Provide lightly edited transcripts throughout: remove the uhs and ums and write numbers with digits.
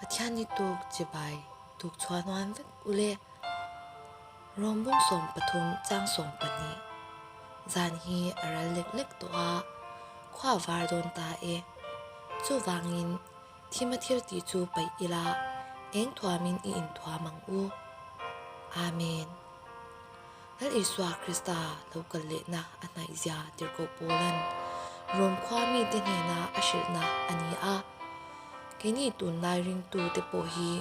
Pathian ni tuk chibai tuk chhuahnuan vek ule. Rom bung 13 chang 12 Zan hi a ral lek lek tawh a, khua a var dawn ta e. Chuvangin thima thil tih chu paih ila, eng thuamin i inthuam ang u. Amen. Lal Isua Krista lo kal lehna a hnaihzia Tirhkoh Paula'n Rom khua mite hnena a hrilhna a ni a. Keini tunlai ringtute pawh hi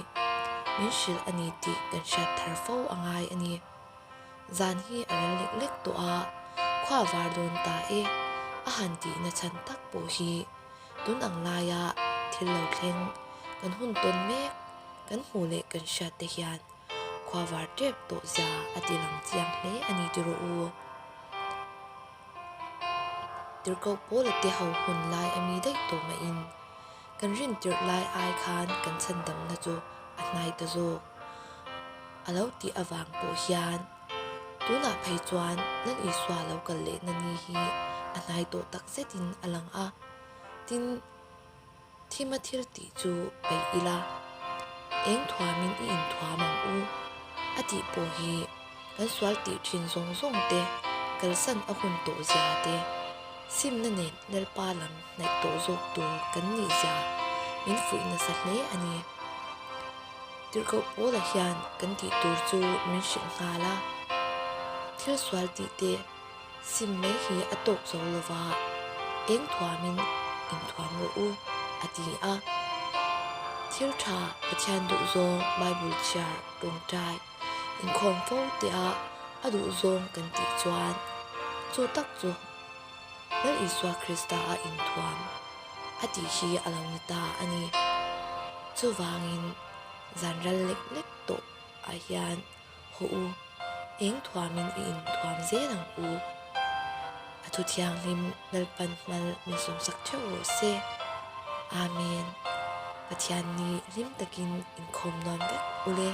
min hrilh a ni tih kan hriat thar fo a ngai a ni. Zan hi a rel lek lek tawh a, khua var dawn ta e a han tihna chhan tak pawh hi tun ang laia thil lo thleng kan hun tawn mek kan hmuh leh kan hriat te hian Khua var tep tawh zia a ti lang chiang hle a ni ti rawh u. Tirhkoh Paula te ho hun lai a mi daih tawh maiin kan rin tirh lai ai khan kan chhandamna chu a hnai ta zawk a lo tih avang pawh hian tunah phei chuan Lal Isua lo kal lehna ni hi a hnai tawh tak zetin a lang a, tin, Thima thil tih chu peih ila, eng thuamin i inthuam ang u a tih pawh hi kan sual tih thin zawng zawng te kalsan a hun tawh zia te, simna nen Lalpa lam hnaih tawh zawk tur kan nih zia min fuih nasa hle a ni. Tirhkoh Paula hian kan tih tur chu min hrilh nghal a, thil sual tih te, Sim mai hi a tawk zo lo va, eng thuamin inthuam rawh u, a ti a. Thil tha Pathian duhzawng Bible chhiar tawngtai inkhawm fo tia a duhzawng kan tih chuan chu tak chu Lal Isua Krista a inthuam a tih hi a lo ni ta a ni. Chuvangin zan ral lek lek tawh ah hian Haw u, eng thuamin i inthuam zel ang u. A thu thianghlim Lalpan hmal min sawmsak theuh rawh se. Amen. Pathian ni hlim takin inkhawm nuam vek ule.